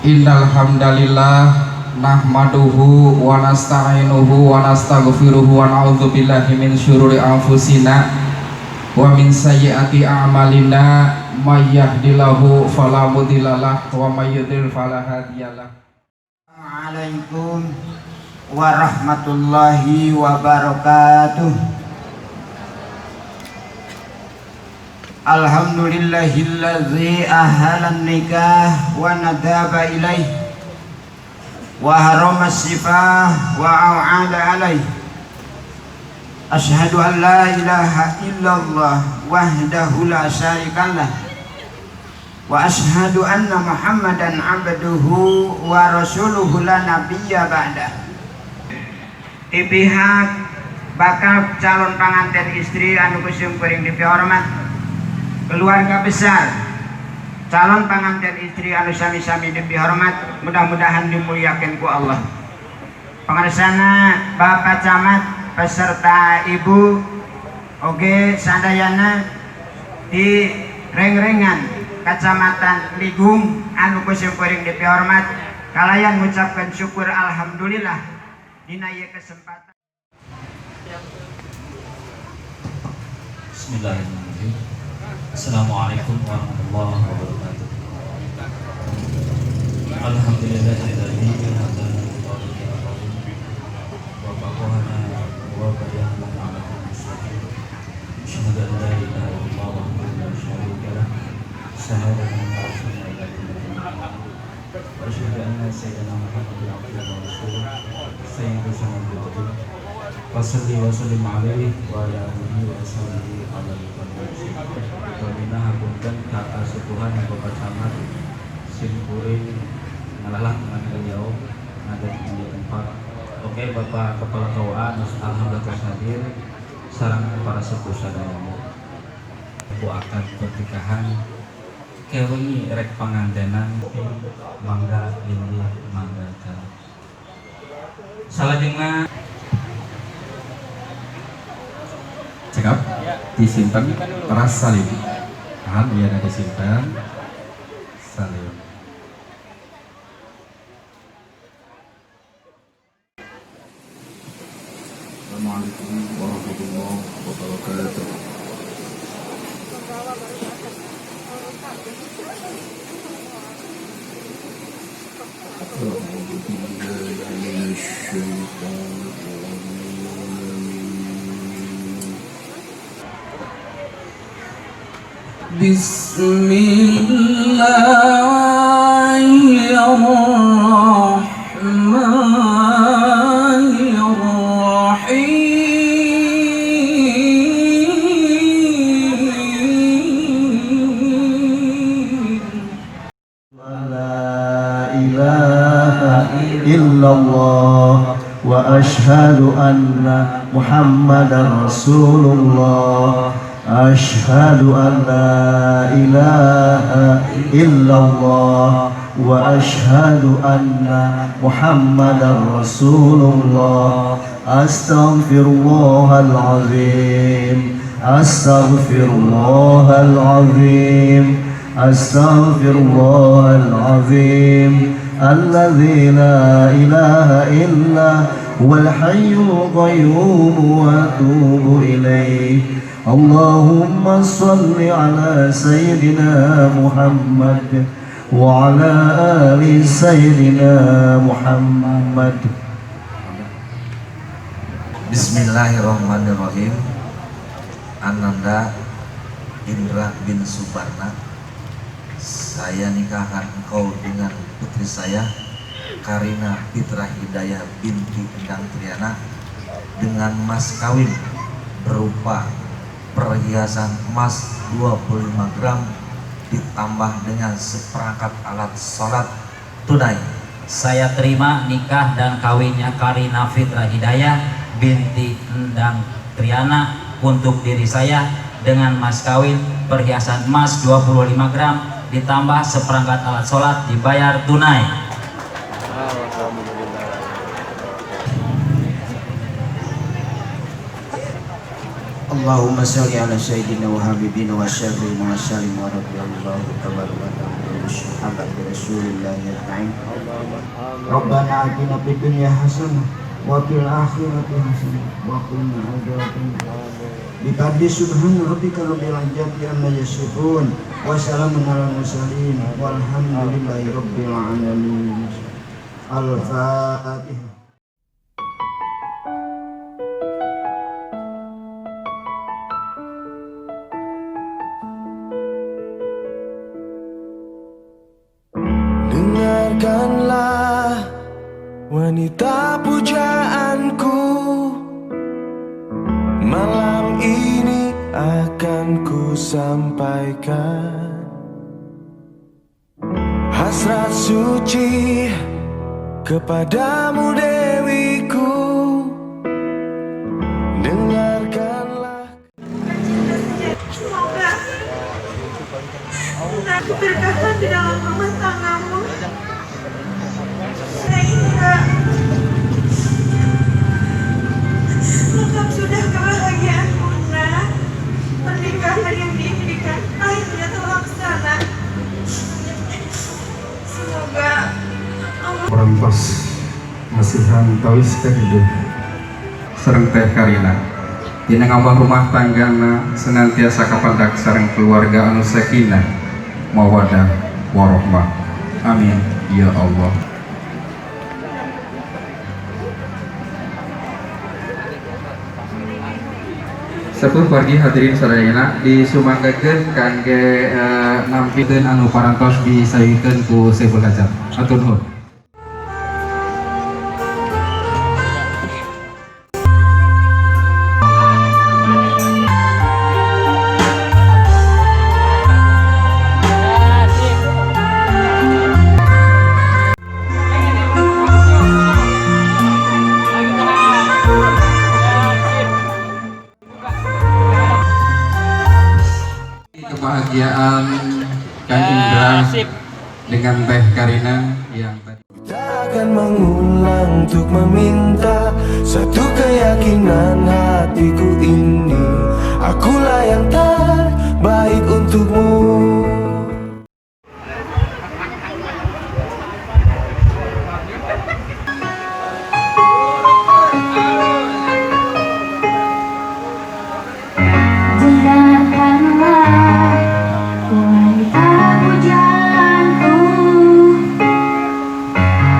Innal hamdalillah nahmaduhu wa nasta'inuhu wa nastaghfiruhu wa na'udzu billahi min syururi anfusina wa min sayyiati a'malina may yahdihillahu fala mudhillalah wa may yudlil fala hadiyalah. Assalamualaikum warahmatullahi wabarakatuh. Alhamdulillahillazi ahalan nikah wa nadaba ilaih wa harama sifah wa au'ada alaih. Asyhadu an la ilaha illallah wahdahu la syarikalah wa asyhadu anna Muhammadan abduhu wa rasuluhu la nabiyya ba'dah. Di pihak bakal calon panganten istri anu kusim kuring dipihormat, keluarga besar calon panganten istri anu sami-sami dipihormat, mudah-mudahan dimuliakan ku Allah. Pangarsana Bapak Camat beserta Ibu oge sadayana di reng-rengan Kecamatan Ligung anu kusim kuring dipihormat, kalayan ngucapkan syukur alhamdulillah dina ieu kesempatan. Bismillahirrahmanirrahim. Assalamualaikum warahmatullahi wabarakatuh. Alhamdulillahilladzi hadana wa faqahana wa bayyana lana mustaqim. Asyhadu an la ilaha illallah wahdahu la syarika lah. Syahadatan rasulna ila wa asyhadu anna sayyidina Muhammadan abduhu wa rasuluh sayyidu sanadil wa salli wa sallim alaihi wa ala alihi wa ashabihi ala Domina hapunten ka kasupuhan Bapak Camat simkuring ngalalah ngan jauh ngadat di tempat. Oke, Bapak Kepala KUA alhamdulillah tos hadir sareng para sepuh sadayana. Ku akad pernikahan kewengi rek pangantenan, mangga linggih, mangga cara salajengna. Cekap disimpan teras salim. Tahan ya, ada disimpan salim. Assalamualaikum warahmatullahi wabarakatuh. أعوذ بالله من الشيطان الرجيم. بسم الله الرحمن الرحيم. لا إله إلا الله وأشهد أن محمدا رسول الله. أشهد أن لا إله إلا الله وأشهد أن محمدا رسول الله. أستغفر الله العظيم، أستغفر الله العظيم، أستغفر الله العظيم الذي لا إله إلا هو الحي القيوم وأتوب إليه. اللهم صل على سيدنا محمد وعلى آل سيدنا محمد. Bismillahirrahmanirrahim. Ananda Indra bin Subarna, saya nikahkan engkau dengan putri saya Karina Fitra Hidayah binti Endang Triana dengan mas kawin berupa perhiasan emas 25 gram ditambah dengan seperangkat alat sholat tunai. Saya terima nikah dan kawinnya Karina Fitra Hidayah binti Endang Triana untuk diri saya dengan mas kawin perhiasan emas 25 gram ditambah seperangkat alat sholat dibayar tunai. Allahumma sholli ala sayyidina wa habibina wa syafi'ina wa salim wa radhiyallahu tabaraka wa ta'ala. sahabati Rasulillah ajma'in. Rabbana atina fid dunya hasanah wa fil akhirati hasanah wa qina adzabannar. Bifadli subhana rabbika rabbil izzati amma yasifun wa salamun alal mursalin walhamdulillahi rabbil alamin. Al-Fatihah. Dengarkanlah wanita pujaanku, malam ini akan ku sampaikan hasrat suci kepadamu dewiku. Dengarkanlah. Semoga keberkahan di dalam rumah tanggamu. Indra, lengkap sudah kebahagiaan Bunda. Pernikahan yang diimpikan akhirnya terlaksana. Semoga Allah Perantos masihan tawis kahidup sareng Teh Karina dina ngambah rumah tanggana senantiasa kapandak sareng keluarga anu sakinah mawadah warahmah. Amin ya Allah. Sepuh wargi hadirin sadayana disumanggakeun kangge nampikeun anu parantos disayukeun ku Saiful Hajat. Hatur nuhun. Kebahagiaan Kang Indra dengan Teh Karina yang tadi. Takkan mengulang untuk meminta satu keyakinan hatiku ini, akulah yang terbaik untukmu. Dengarkanlah wanita pujaanku,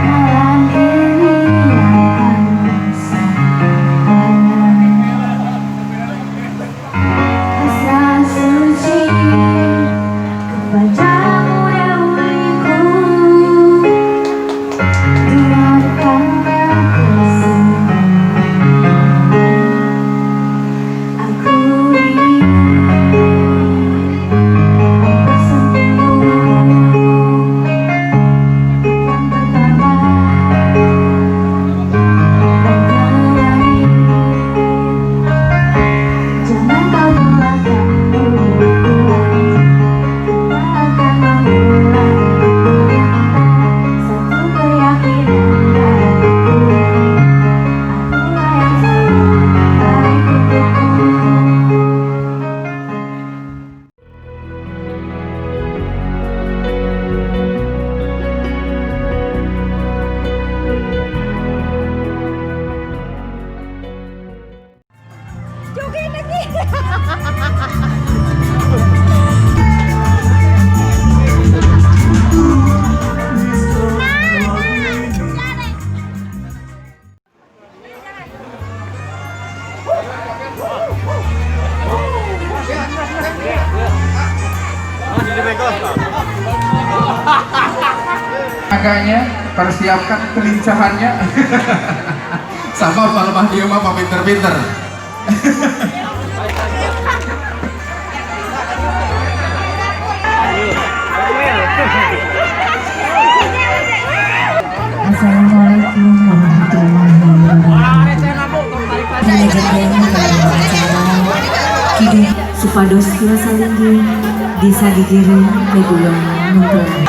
malam ini akan sampaikan hasrat suci kepadamu dewiku. Dengarkanlah kesepian aku ingin bersentuhmu yang pertama dan terakhir. Jangan kau tolakkan takkan mengulang satu keyakinan hatiku, akulah yang terbaik untukmu. Makanya persiapkan kelincahannya. Sama malemah dia mah pinter-pinter. Assalamualaikum warahmatullahi wabarakatuh. Kidung supados kula salinggih desa gigireun kedua mempelai.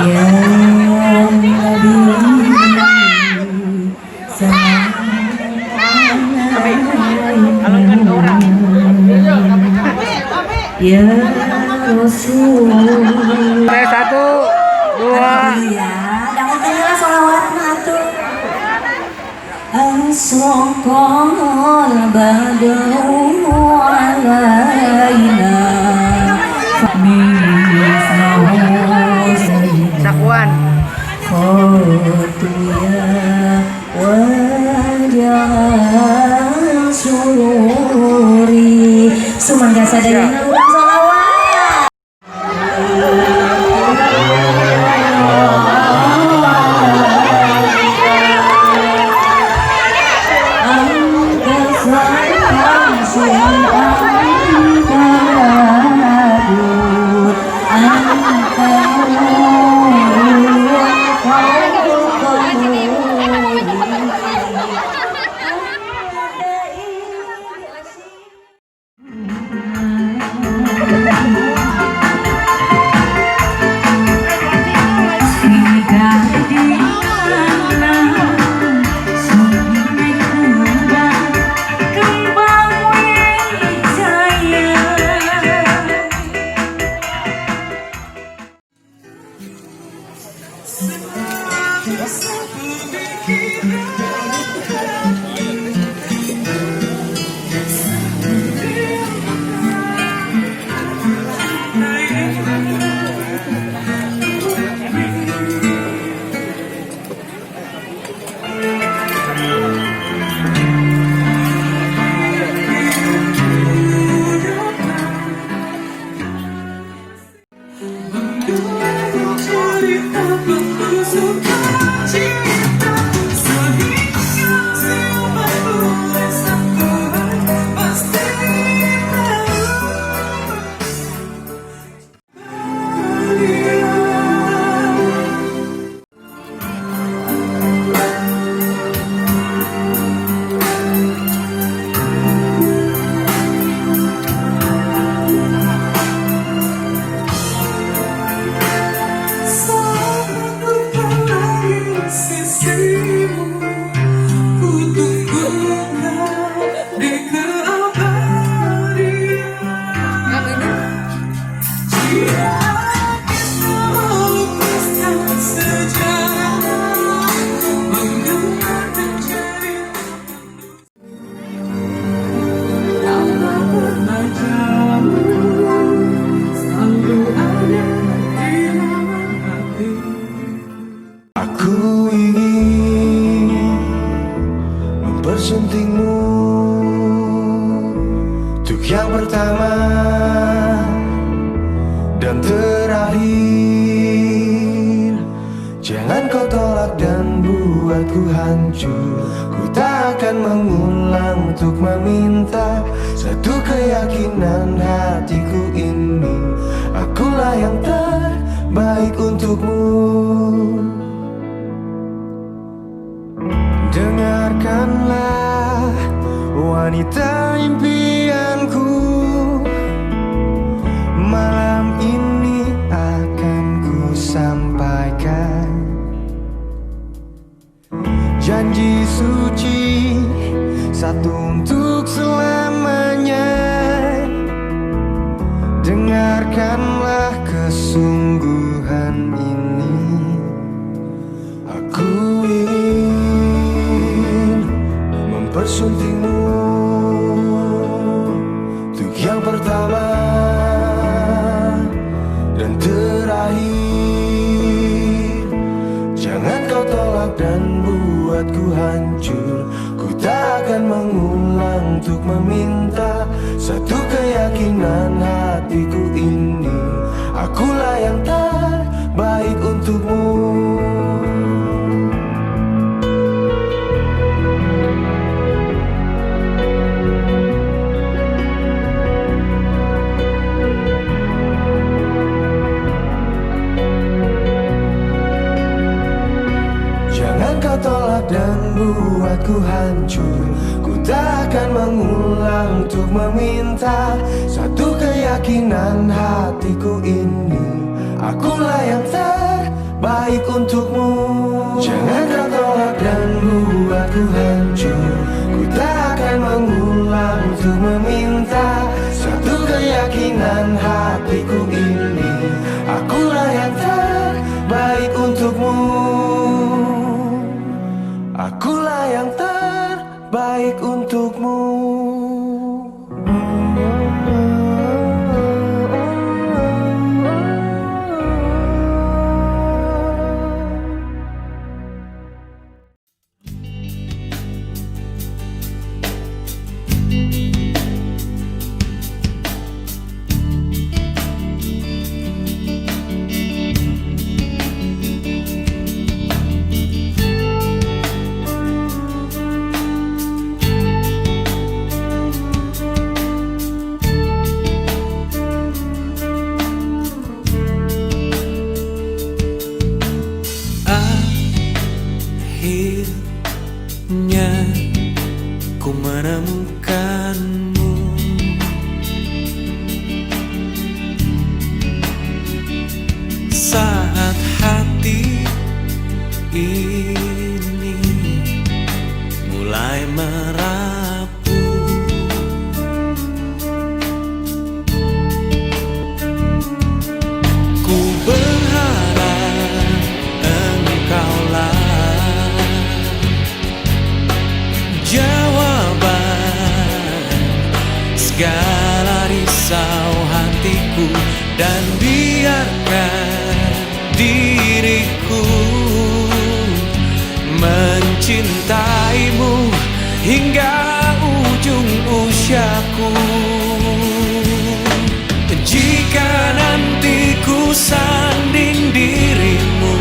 Ya Nabi salam. Ya Rasul. 1, 2. Ya, jangan tinggal sholawat mah atuh. Asraqal badru alaina. Sakuan. Khotuya wajah sururi. Sumangga sadayana urang sholawat. Aku ingin mempersuntingmu untuk yang pertama dan terakhir. Jangan kau tolak dan buatku hancur. Ku tak akan mengulang untuk meminta satu keyakinan hatiku ini. Akulah yang terbaik untukmu. Dengarkanlah wanita impianku, malam ini akan ku sampaikan janji suci satu untuk selamanya. Dengarkanlah kesungguhan ini. Aku ingin mempersuntingmu untuk yang pertama dan terakhir. Jangan kau tolak dan buatku hancur. Ku tak akan mengulang untuk meminta satu keyakinan hatiku ini. Akulah yang terbaik untukmu. Jangan kau tolak dan buatku hancur. Ku tak akan mengulang untuk meminta satu keyakinan hatiku ini. Akulah yang terbaik untukmu. Jangan kau tolak dan buatku hancur. Ku tak akan mengulang untuk meminta satu keyakinan. keyakinan hatiku ini, akulah yang terbaik untukmu. Akulah yang terbaik untukmu. Akhirnya ku menemukanmu saat hati ini mulai merapu. Ku berharap engkaulah jawaban segala risau hatiku, dan biarkan diriku mencintaimu hingga ujung usiaku. Jika nanti ku sanding dirimu,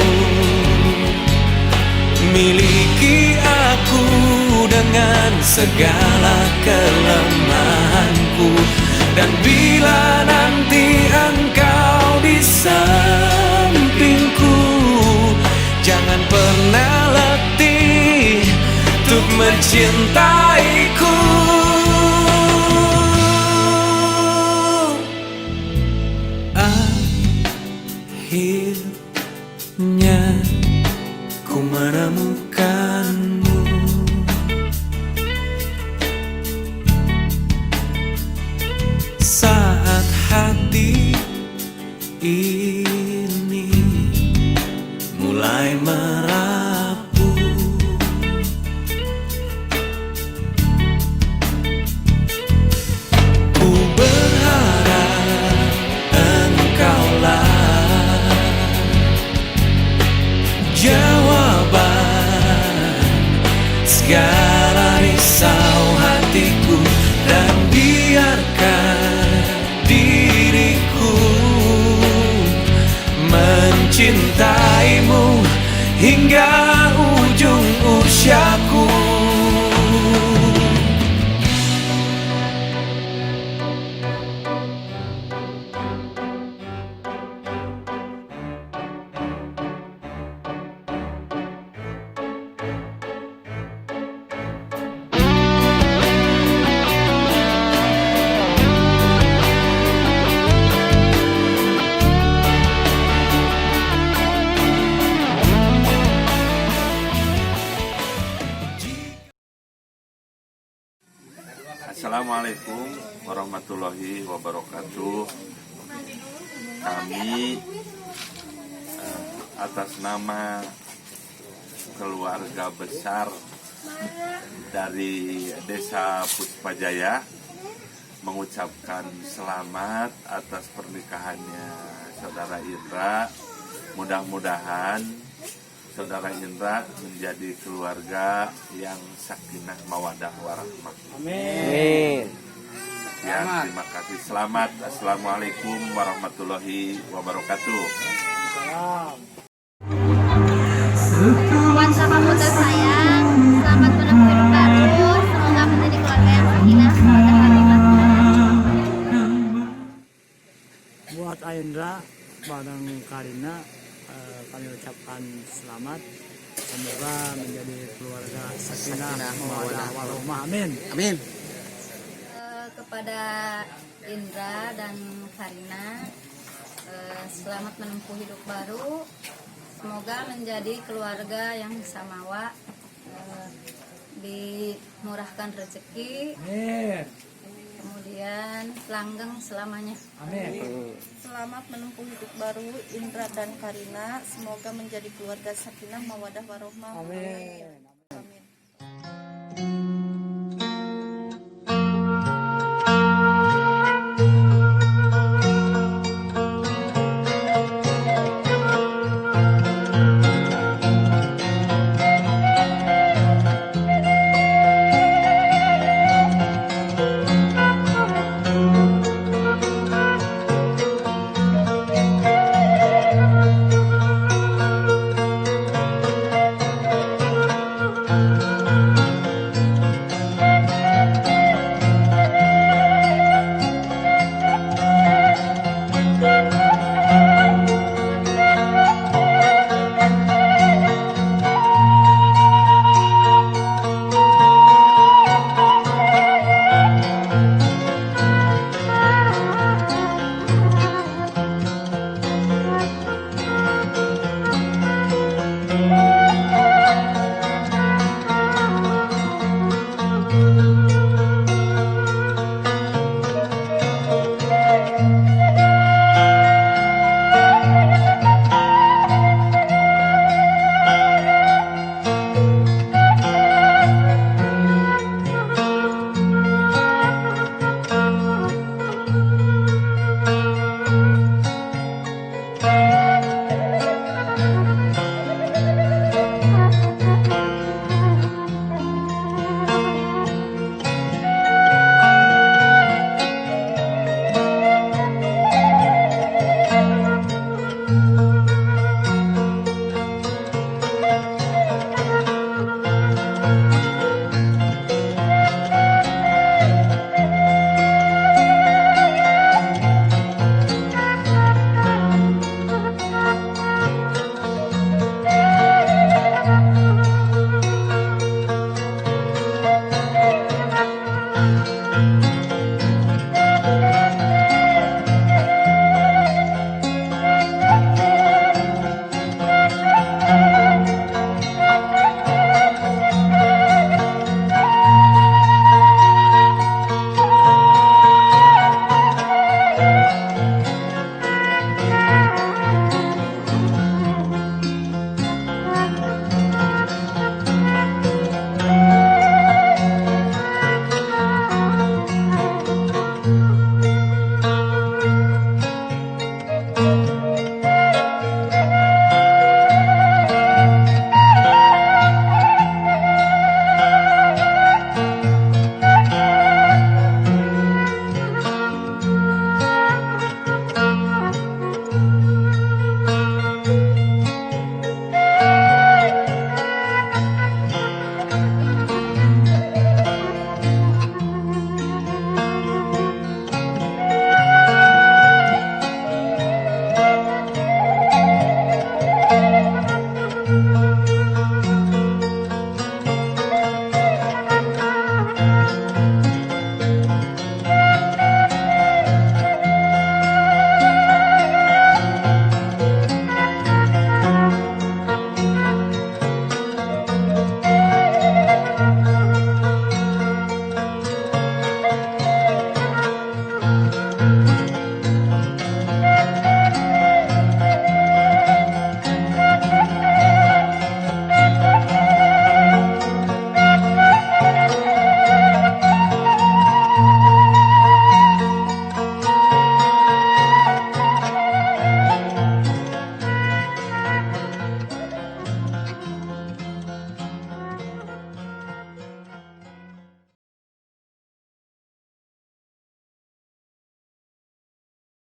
miliki aku dengan segala kelemahanku. Dan bila nanti engkau di sampingku, jangan pernah letih untuk mencintaiku. Akhirnya ku menemukanmu saat hati ini mulai merapu. Ku berharap engkaulah jawaban segala risau hatiku, dan biarkan diriku mencintaimu hingga ujung usiaku. Assalamualaikum warahmatullahi wabarakatuh. Kami atas nama keluarga besar dari Desa Puspajaya mengucapkan selamat atas pernikahannya Saudara Indra. Mudah-mudahan Saudara Indra menjadi keluarga yang sakinah mawadah warahmah. Amin. Ya, terima kasih. Selamat. Assalamualaikum warahmatullahi wabarakatuh. Buat kamu tersayang, selamat menempuh hidup baru. Semoga menjadi keluarga yang sakinah mawadah warahmah. Buat Indra bareng Karina, kami ucapkan selamat. Semoga menjadi keluarga sakinah mawadah warahmah. Amin. Amin. Kepada Indra dan Karina, selamat menempuh hidup baru. Semoga menjadi keluarga yang samawa, dimurahkan rezeki. Amin. Kemudian Dan langgeng selamanya. Amin. Selamat menempuh hidup baru Indra dan Karina. Semoga menjadi keluarga sakinah, mawadah, warohmah. Amin. Amin.